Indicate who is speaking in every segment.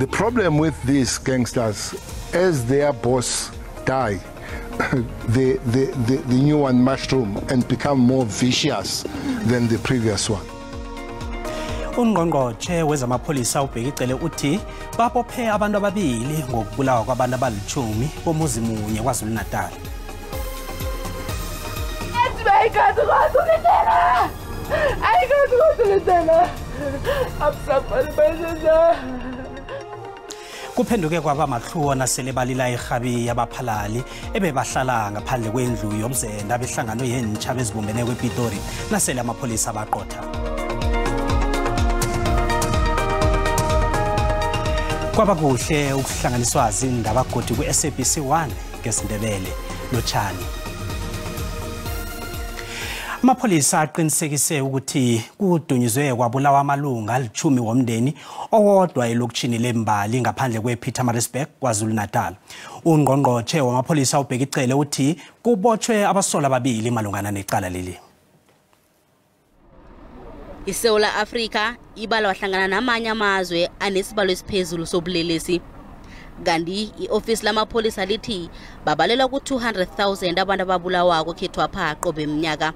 Speaker 1: The problem with these gangsters, as their boss die, the new one mushroom and become more vicious than the previous one.
Speaker 2: Ungqongqotjhe wezamapholisa uBheki Cele uthi babophe abantu ababili ngokubulawa kwabantu abalithumi bomuzi munye KwaZulu-Natal. Kuphenduke kwaba mahluwo nasele balila irhabi yabaphalali ebebahlala ngaphandle kwendlu yomzenda behlangano yentsha bezibumbene kwePitori nasele amapholisa abaqotha. Kwaba kuhle ukuhlanganiswa zindaba godi ku-SABC 1 ngesiNdebele. Lotshani. Amapholisa aqinisekise ukuthi kudunyizwe kwabulawa amalunga alithumi womndeni owodwa elokishini lembali ngaphandle kwePietermaritzburg KwaZulu-Natal. Ungqongqotjhe wamapholisa uBheki Cele uthi kubotshwe abasolwa ababili malungana necala leli.
Speaker 3: ISouth Africa ibalwa hlangana namanye amazwe anesibalo esiphezulu sobulelesi. Kanti iofisi lamapholisa lithi babalelwa ku-200,000 abantu ababulawako khethwapha qobe eminyaka.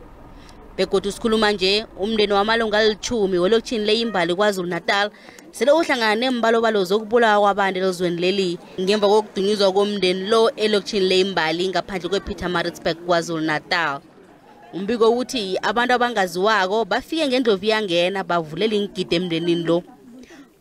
Speaker 3: Begodu sikhuluma nje umndeni wamalunga alithumi welokishini leyimbali KwaZulu-Natal sele uhlangana nembalobalo zokubulawa kwabantu elizweni leli ngemva kokudunyuzwa komndeni lo elokishini leyimbali ngaphandle kwePietermaritzburg KwaZulu-Natal. Umbiko uthi abantu abangaziwako bafike ngendlovu yangena bavulela ingidi emndenini lo.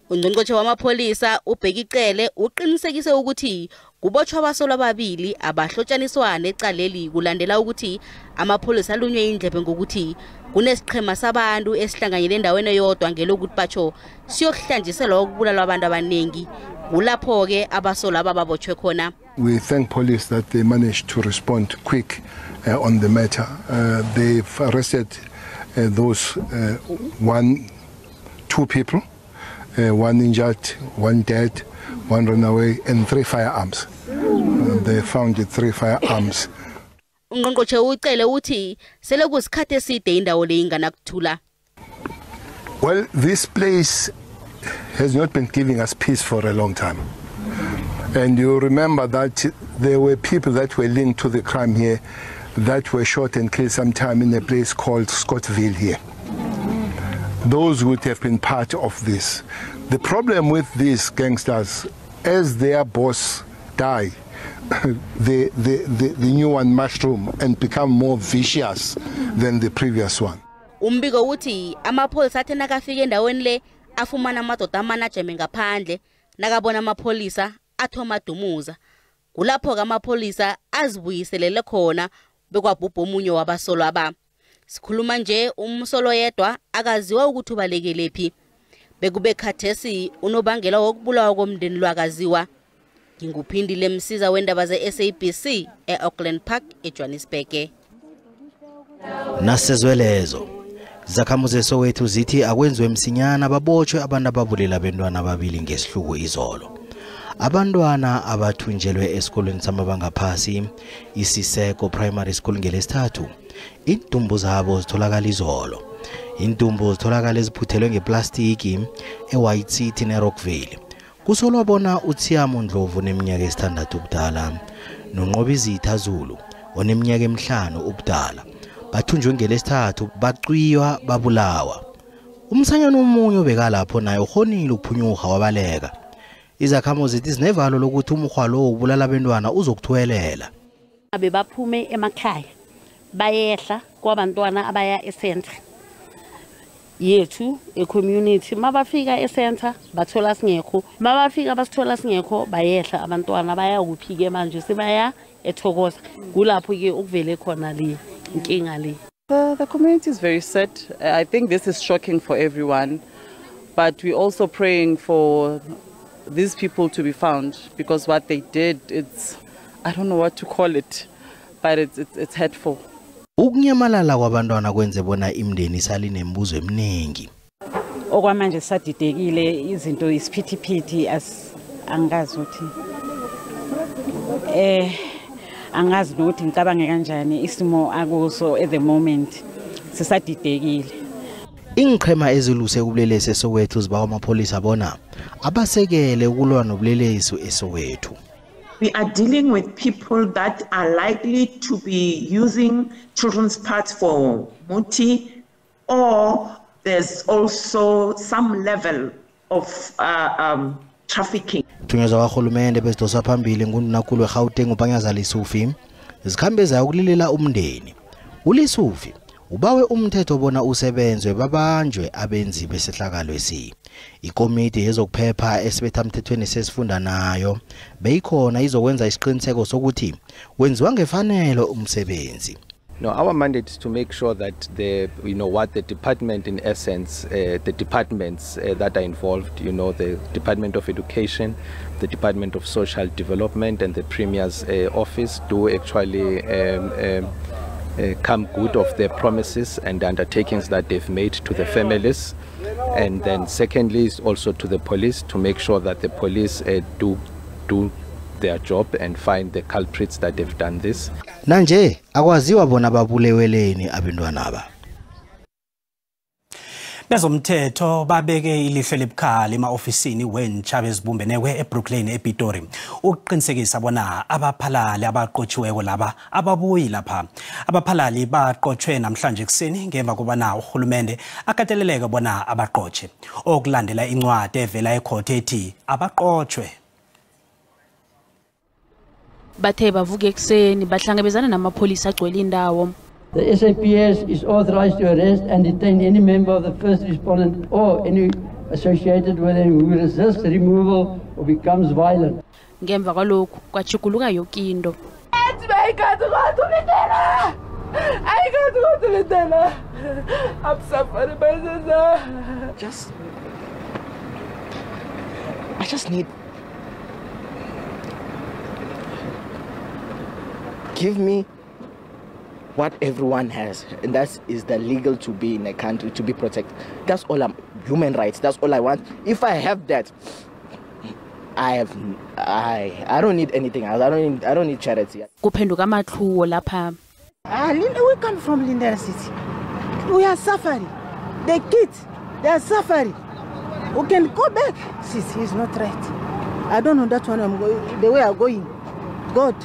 Speaker 3: Ungqongqotjhe wamapholisa uBheki Cele uqinisekise ukuthi kubotshwa abasolwa ababili abahlotshaniswa necaleli kulandela ukuthi amapholisa alunywe indlebe ngokuthi kunesiqhema sabantu esihlanganyele endaweni eyodwa ngelokuthi batsho siyokuhlanjiselwa ukubulalwa abantu abaningi. Kulapho-ke abasolwa ababotshwe khona.
Speaker 1: We thank police that they managed to respond quick on the matter. They've arrested those two people, one injured, one dead, one runaway, and 3 firearms. They found the 3 firearms.
Speaker 3: Ungqongqotjhe uCele uthi sele kusikhathi eside indawo le inganakuthula.
Speaker 1: Well, this place has not been giving us peace for a long time. And you remember that there were people that were linked to the crime here that were shot and killed sometime in a place called Scottville here. Those would have been part of this. The problem with these gangsters, as their boss die, the new one mushroom and become more vicious than the previous one.
Speaker 3: Umbiko uthi amapholisa athe nakafika endaweni le afumana amadoda amanajeme ngaphandle nakabona amapholisa athoma dumuza. Kulapho amapholisa azibuyiselele khona bekwabhubha omunye wabasolwa aba. Sikhuluma nje umsolo yedwa akaziwa ukuthi ubalekelephi. Bekube khathesi unobangela wokubulawa komndeni lwakaziwa. Nginguphindile Msiza wendaba ze-SABC e-Auckland Park eJohannesburg.
Speaker 4: Nasezwelezo zakhamuzi zeSoweto zithi akwenziwe msinyana babotshwe abantu ababulela abantwana ababili ngesihluku izolo. Abantwana abathunjelwe esikolweni samabanga phasi iSiseko Primary School ngelesithathu, intumbu zabo zitholakala izolo. Intumbu zitholakala eziphuthelwe ngeplastiki eWhite City neRockville. Kusolwa bona uThiamo Ndlovu oneminyaka esithandathu ubudala noNqobizitha Zulu oneminyaka emihlanu ubudala bathunjwe ngelesithathu bacwiywa babulawa. Umsanyana omunye obekalapho naye uhonile ukuphunyuka wabaleka. Izakhamuzi zithi zinevalo lokuthi umukghwa lo wokubulala abantwana uzokuthuwelela.
Speaker 5: Bebaphume emakhaya bayehla kwabantwana abaya e-center yethu e-community. Mabafika e-center bathola singekho, mabafika basithola singekho bayehla abantwana baya kuphi-ke manje sebaya eThokoza. Kulapho-ke okuvele khona le inkinga le.
Speaker 6: The community is very sad. I think this is shocking for everyone, but we're also praying for these people to be found, because what they did, it's, I don't know what to call it, but it's hurtful.
Speaker 4: Ukunyamalala kwabantwana kwenze bona imindeni isale nemibuzo eminingi.
Speaker 7: Okwamanje sadidekile izinto isiphithiphithi angazi ukuthi angazi nokuthi ngicabange kanjani isimo akuso at the moment sisadidekile.
Speaker 4: Iinqhema eziluse ubulelesi eSoweto zibawa amapholisa bona abasekele ukulwa nobulelesi eSoweto.
Speaker 8: We are dealing with people that are likely to be using children's parts for muti, or there's also some level of trafficking.
Speaker 4: Thunyezwa karhulumende bezidoswa phambili ngundunakulu weGauteng uPanyaza Lesufi zikhambe zayokulilela umndeni. ULesufi ubawe umthetho bona usebenzwe babanjwe abenzi besehlakalo esi. Ikomiti yezokuphepha esibethamthethweni sesifunda nayo beyikhona izokwenza isiqiniseko sokuthi wenziwa ngefanelo umsebenzi.
Speaker 9: No, our mandate is to make sure that the, you know, what the department in essence, the departments that are involved, you know, the Department of Education, the Department of Social Development, and the Premier's office do actually come good of their promises and the undertakings that they've made to the families. And then secondly is also to the police, to make sure that the police do their job and find the culprits that they've done this.
Speaker 4: Nanje akwaziwa bona babuleweleni abantwana aba.
Speaker 2: Bezomthetho babeke ilihlo elibukhali ema-ofisini weentjhaba ezibumbeneko eBrooklyn ePitori ukuqinisekisa bona abaphalali abaqotjhiweko laba ababuyi lapha. Abaphalali baqotjhwe namhlanje ekuseni ngemva kobana urhulumende akateleleke bona abaqotjhe, okulandela incwadi evela ekhothe ethi abaqotjhwe.
Speaker 10: Bathe bavuke ekuseni bahlangabezana namapholisa agcwele indawo.
Speaker 11: The SAPS is authorized to arrest and detain any member of the first respondent or any associated with him who resists removal or becomes violent.
Speaker 10: Ngemva kwalokhu kwajuguluka yonke into.
Speaker 12: I just need, give me what everyone has, and that is the legal to be in a country, to be protected. That's all I'm, human rights, that's all I want. If I have that, I don't need anything else. I don't need charity.
Speaker 10: Kuphenduka amathuwo lapha.
Speaker 13: We come from Lindela City. We are suffering. The kids, they are suffering. We can go back. Sis, it's not right. I don't know that one. I'm going, the way I'm going. God.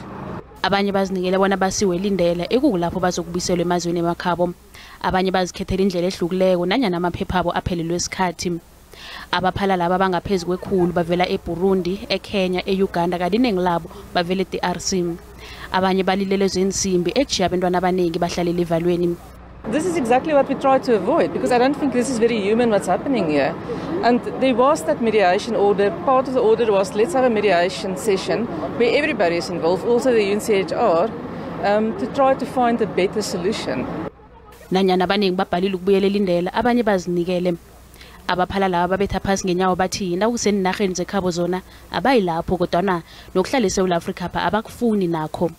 Speaker 10: Abanye bazinikele bona basiwe Lindela ekukulapho bazokubiselwa emazweni emakhabo. Abanye bazikhethela indlela ehlukileko nanyana amaphepha abo aphelelwe isikhathi. Abaphala laba bangaphezulu kwekhulu bavela eBurundi, eKenya, eUganda kanti iningi labo bavela eDRC. Abanye balilele zensimbi ejiya abantwana abaningi bahlalele evalweni.
Speaker 6: This is exactly what we try to avoid, because I don't think this is very human what's happening here. And there was that mediation order. Part of the order was let's have a mediation session where everybody is involved, also the UNCHR, to try to find a better solution.
Speaker 10: Nanyana abaningi babhalile ukubuyela eLindela, abanye bazinikele. Abaphala laba babetha phasi ngenyawo bathi nakusenarheni zekhabo zona abayilapho, kodwana nokuhlala eSouth Africa pha abakufuni nakho.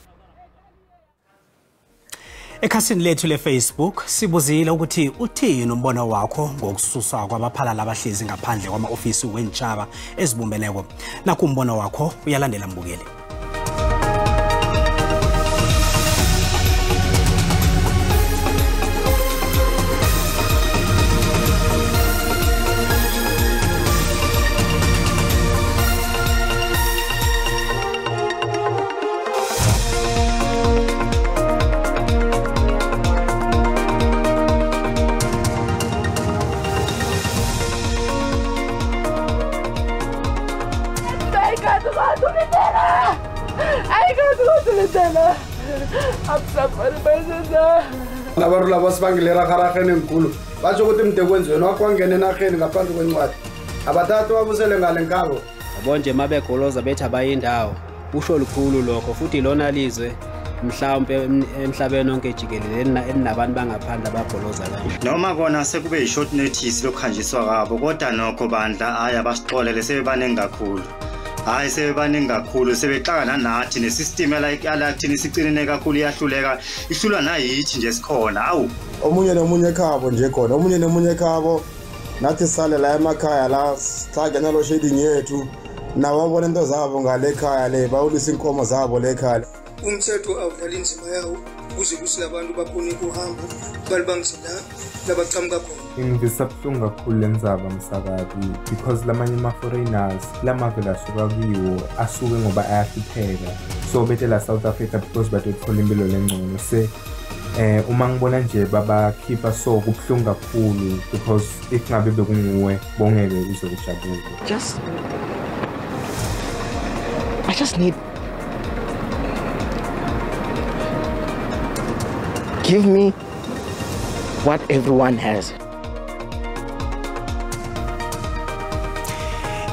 Speaker 2: Ekhasini lethu le-Facebook sibuzile ukuthi uthini umbono wakho ngokususwa kwabaphalali abahlezi ngaphandle kwama-ofisi weentjhaba ezibumbeneko. Nakhu umbono wakho uyalandela mbukeli.
Speaker 14: Abantu laba sibangile ragarageni enkulu batsho ukuthi mdekwenziweni wakwangena enarheni ngaphandle kwencwadi abathathu babusele ngale nkabo
Speaker 15: yabo nje mabegoloza bethi abayindawo usho lukhulu lokho futhi lona lizwe mhlawumbe emhlabeni wonke jikelele elinabantu bangaphandle abagoloza kanje.
Speaker 16: Noma kona sekube yi-short notice lokuhanjiswa kwabo, kodwa nokho bandla hhayi abasixolele sebebaningi kakhulu. Hayi sebebaningi kakhulu, sebexakana nathi nesystem yalathini isicinene kakhulu, iyahluleka, ihlulwa nayithi nje sikhona. Awu
Speaker 14: omunye nomunye ekhabo nje khona, omunye nomunye ekhabo, nathi sale la emakhaya la sihlangene lo shading yethu nabo babona into zabo ngale ekhaya le, bawulisa inkomo zabo le ekhaya.
Speaker 17: Umthetho awudlali inzima yawo ukuze kuthi labantu bakhone ukuhamba balibangise la Labaqhamuka khona.
Speaker 18: Ingivisa buhlungu kakhulu le ndzaba msakati because lamanye ama-foreigners lamave lasuka kiwo asuke ngoba ayahlupheka, so betela South Africa because batothola impilo lengcono. Se uma ngibona nje babakhipha so kubuhlungu kakhulu because if ngabe bekunguwe bongeke uze ujabule.
Speaker 12: Just I just need give me what everyone has.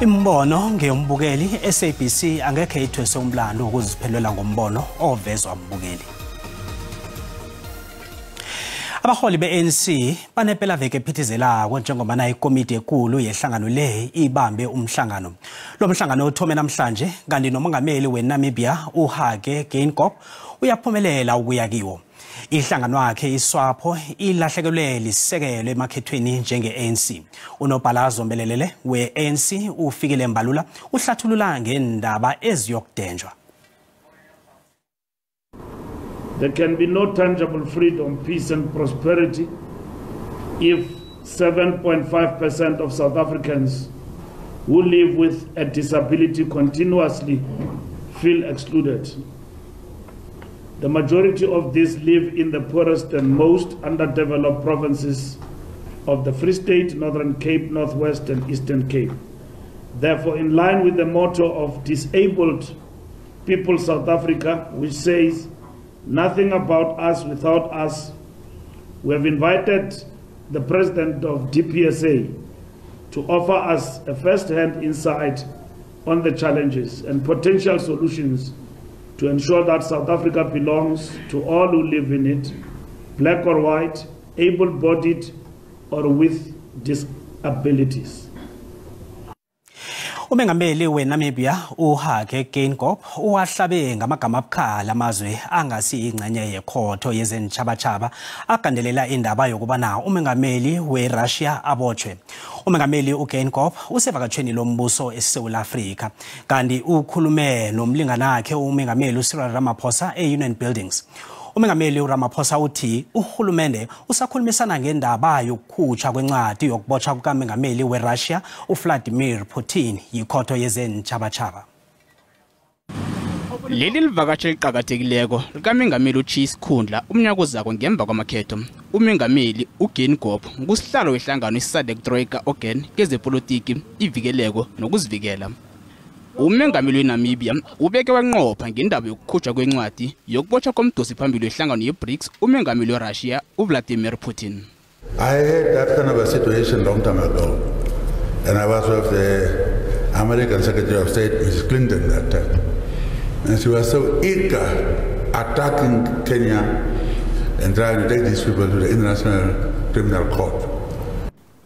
Speaker 2: Imbono ngeyombukeli. SABC angekhe ithwese umlando ukuziphelela ngombono ovezwa umbukeli. Abaholi be-ANC banempelaveke ephithizelako njengoba ikomiti enkulu yehlangano le ibambe umhlangano. Lo mhlangano uthome namhlanje kanti nomongameli weNamibia uHage Geingob uyaphumelela ukuya kiwo. Ihlangano wakhe iSWAPO ilahlekelwe lisekelo emakhethweni njenge-ANC. Unobhala zombelele we-ANC uFikile Mbalula uhlathulula ngendaba eziyokudenjwa.
Speaker 19: There can be no tangible freedom, peace and prosperity if 7.5% of South Africans who live with a disability continuously feel excluded. The majority of these live in the poorest and most underdeveloped provinces of the Free State, Northern Cape, Northwest and Eastern Cape. Therefore, in line with the motto of Disabled People South Africa, which says, "Nothing about us without us," we have invited the president of DPSA to offer us a first-hand insight on the challenges and potential solutions to ensure that South Africa belongs to all who live in it, black or white, able-bodied or with disabilities.
Speaker 2: Umengameli weNamibia uHage Geingob uwahlabe ngamagama abukhali amazwe angasi ingxenye yekhotho yezentshabatshaba agandelela indaba yokubana umengameli weRussia abotshwe. Umengameli uGeingob usevakatshweni lombuso eSouth Africa kanti ukhulume nomlingani wakhe umengameli uCyril Ramaphosa e-Union Buildings. Umengameli uRamaphosa uthi uhulumende usakhulumisana ngendaba yokukhutshwa kwencwadi yokubotshwa kukamengameli weRussia uVladimir Putin yikhotho yezentshabatshaba.
Speaker 20: Leli livakatsho eliqakathekileko likamengameli utshiya isikhundla umnyaka ozako ngemva kwamakhetho. Umengameli uGeingob ngusihlalo wehlangano iSADC Troika organ kezepolitiki, ivikeleko nokuzivikela. Umengameli weNamibia ubeke wanqopha ngendaba yokukhutshwa kwencwadi yokubotshwa komdosi phambili wehlangano yeBRICS umengameli weRussia uVladimir Putin.
Speaker 21: I had that kind of a situation long time ago, and I was with the American Secretary of State, Mrs. Clinton, that time. And she was so eager attacking Kenya and trying to take these people to the International Criminal Court.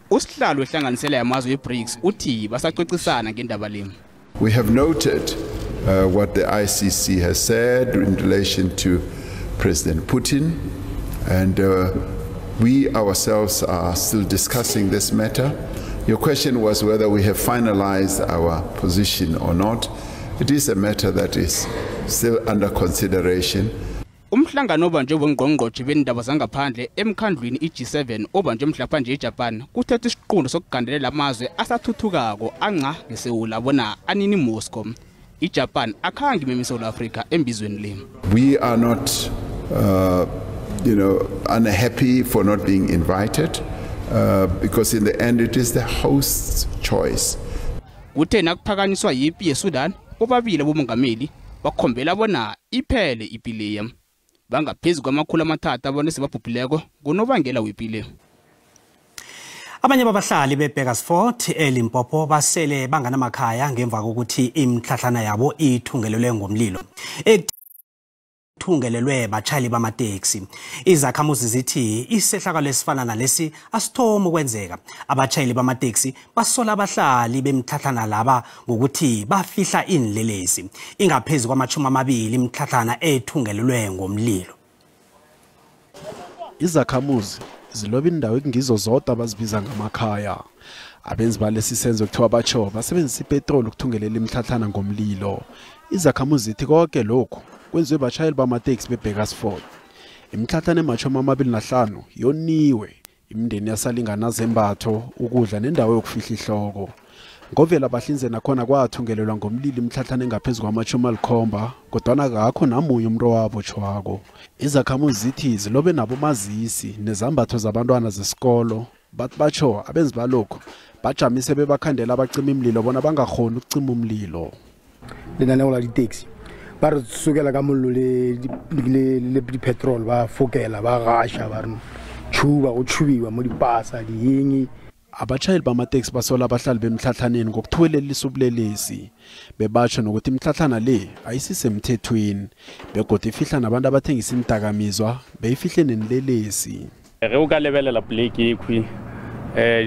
Speaker 20: Usihlalo wehlanganisela yamazwe yeBRICS uthi basaxoxisana ngendaba le.
Speaker 22: We have noted what the ICC has said in relation to President Putin, and we ourselves are still discussing this matter. Your question was whether we have finalized our position or not. It is a matter that is still under consideration.
Speaker 20: Umhlangano obanjwe bongqongqotjhe beendaba zangaphandle emkhandlwini iG7 obanjwe mhlapha nje eJapan kuthethe isiqunto sokugandelela amazwe asathuthukako anca ngeSewula bona anini Moscow. iJapan akhange imeme iSouth Africa embizweni le.
Speaker 22: We are not unhappy for not being invited because in the end it is the host's choice.
Speaker 20: Kuthe nakuphakanyiswa yipi yeSudan bobabili bomongameli bakhombela bona iphele ipi leya. Bangaphezu kwama-300 abantu esebabhubhileko ngonobangela wepile.
Speaker 2: Abanye babahlali beBurgersfort eLimpopo basele banganamakhaya ngemva kokuthi imitlhatlhana yabo ithungelelwe ngomlilo. Ethungelelwe batshayeli bamateksi. Izakhamuzi zithi isehlakalo esifana nalesi asithomi ukwenzeka. Abatshayeli bamateksi basola abahlali bemitlhatlhana laba ngokuthi bafihla inlelesi. Ingaphezu kwama-20 imitlhatlhana ethungelelwe ngomlilo.
Speaker 23: Izakhamuzi ziloba indawo ekungizo zodwa abazibiza ngamakhaya. Abenzi balesi senzo kuthiwa batsho basebenzisa ipetroli ukuthungelela imitlhatlhana ngomlilo. Izakhamuzi zithi konke lokhu kwenziwe batshayeli bamateksi beBurgersfort. Imitlhatlhana ema-25 yoniwe Imindeni yasalingana zembatho, ukudla nendawo yokufihla ihloko. Ngovela bahlinze nakhona kwathungelelwa ngomlilo imtlhatlhana engaphezu kwama-70, kodwana akakho namunye umuntu owabotjhwako. Izakhamuzi zithi zilobe nabomazisi nezambatho zabantwana zesikolo. Bathi batsho abenzi balokhu bajamise bebakhandela abacima imililo bona bangakhoni ukucima umlilo.
Speaker 1: Lenaneo la di-taxi ba re sokela ka mollo le di-petrol, ba fokela, ba gasha, ba re tšhuba, go tšhubiwa mo dipasa dieng.
Speaker 23: Abatshayeli bamateksi basola abahlali bemtlhatlhaneni ngokuthuwelelisa ubulelesi. Bebatsho nokuthi imtlhatlhana le ayisisemthethweni begodu ifihla nabantu abathengisa imidakamizwa beyifihle nenilelesi.
Speaker 3: Ge o ka lebelela poleke ekhwi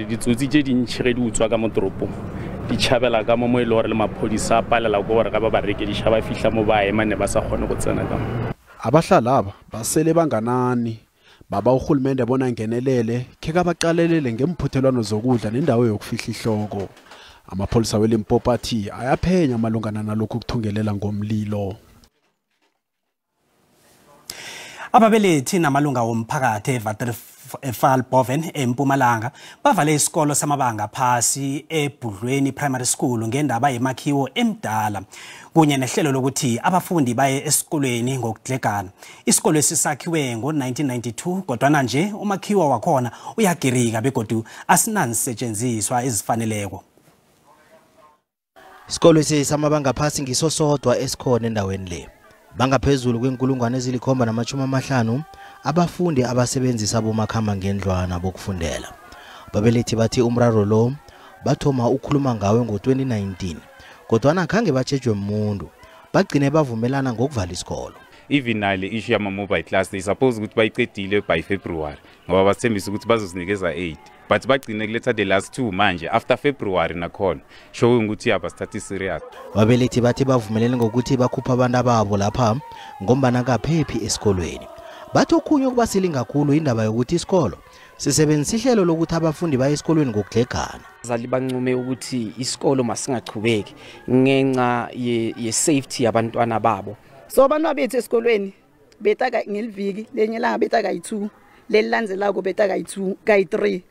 Speaker 3: ditsotsi tše dintšhi ge di utswa ka mo toropong di tšhabela ka mo mo e le gore le maphodisa a palela ko gore ga ba ba rekediša ba fihla mo ba ema ne ba sa kgone go tsena ka mo.
Speaker 23: Abahlali aba basele banganani baba urhulumende bona ngenelele khe kabaqalelele ngemphuthelwano zokudla nendawo yokufihla ihloko. Amapholisa weLimpopo athi ayaphenya malungana nalokhu kuthungelela ngomlilo.
Speaker 2: Ababelethi namalunga womphakathi eVatervalboven eMpumalanga bavale isikolo samabanga phasi eBhudlweni Primary School ngendaba yemakhiwo emdala kunye nehlelo lokuthi abafundi baye esikolweni ngokudlegana. Isikolo esisakhiwe ngo-1992 kodwana nje umakhiwo wakhona uyagirika begodu asinansetshenziswa ezifaneleko.
Speaker 4: Isikolo samabanga phasi ngiso sodwa esikhona endaweni le. Bangaphezulu kwenkulungwane ezili-750 abafundi abasebenzisa bomakhamba ngendlwana bokufundela. Babelethi bathi umraro lo bathoma ukukhuluma ngawe ngo-2019 kodwana khange batshejwe umuntu, bagcine bavumelana ngokuvala isikolo.
Speaker 17: Even nale issue yama-mobile class, they suppose ukuthi bayiqedile by February ngoba bathembisa ukuthi bazosinikeza 8, but bagcine kuletha the last 2 manje after February nakhona, showing ukuthi abasithathi serious.
Speaker 4: Babelethi bathi bavumelene ngokuthi bakhupha abantu ababo lapha ngombana kaphephi esikolweni. Bathi okhunye okubasilinga kakhulu indaba yokuthi isikolo sisebenzisa ihlelo lokuthi abafundi baye esikolweni ngokudlegana.
Speaker 24: Abazali bancume ukuthi isikolo masingachubeki ngenxa ye-safety yabantwana babo.
Speaker 25: So abantu bethu esikolweni beta ngeliviki lenye langa beta kayi-2, lelilandzelako beta kayi-2 kayi-3.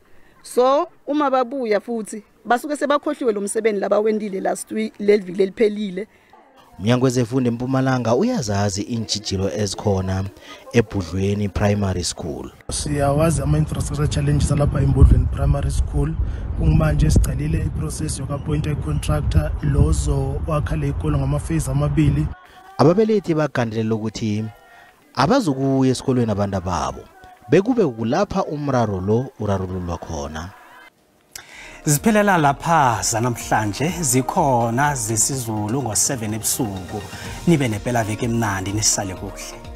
Speaker 25: So uma babuya futhi basuke sebakhohliwe lo msebenzi labawendile last week leliviki leliphelile.
Speaker 4: Umnyango wezefundo eMpumalanga uyazazi iintshijilo ezikhona eBhudlweni Primary School.
Speaker 26: Siyawazi ama-infrastructure challenges alapha eMbudlweni Primary School. Kungimanje sicalile iprocess yoku-appointa i-contractor lozo wakha le ikolo ngama-phase amabili.
Speaker 4: Ababelethi bagandelela ukuthi abazukuya esikolweni abantu babo bekube kulapha umraro lo urarululwa khona.
Speaker 2: Ziphelela lapha zanamhlanje, zikhona zesiZulu ngo-7 ebusuku. Nibe nepelaveki emnandi, nisale kuhle.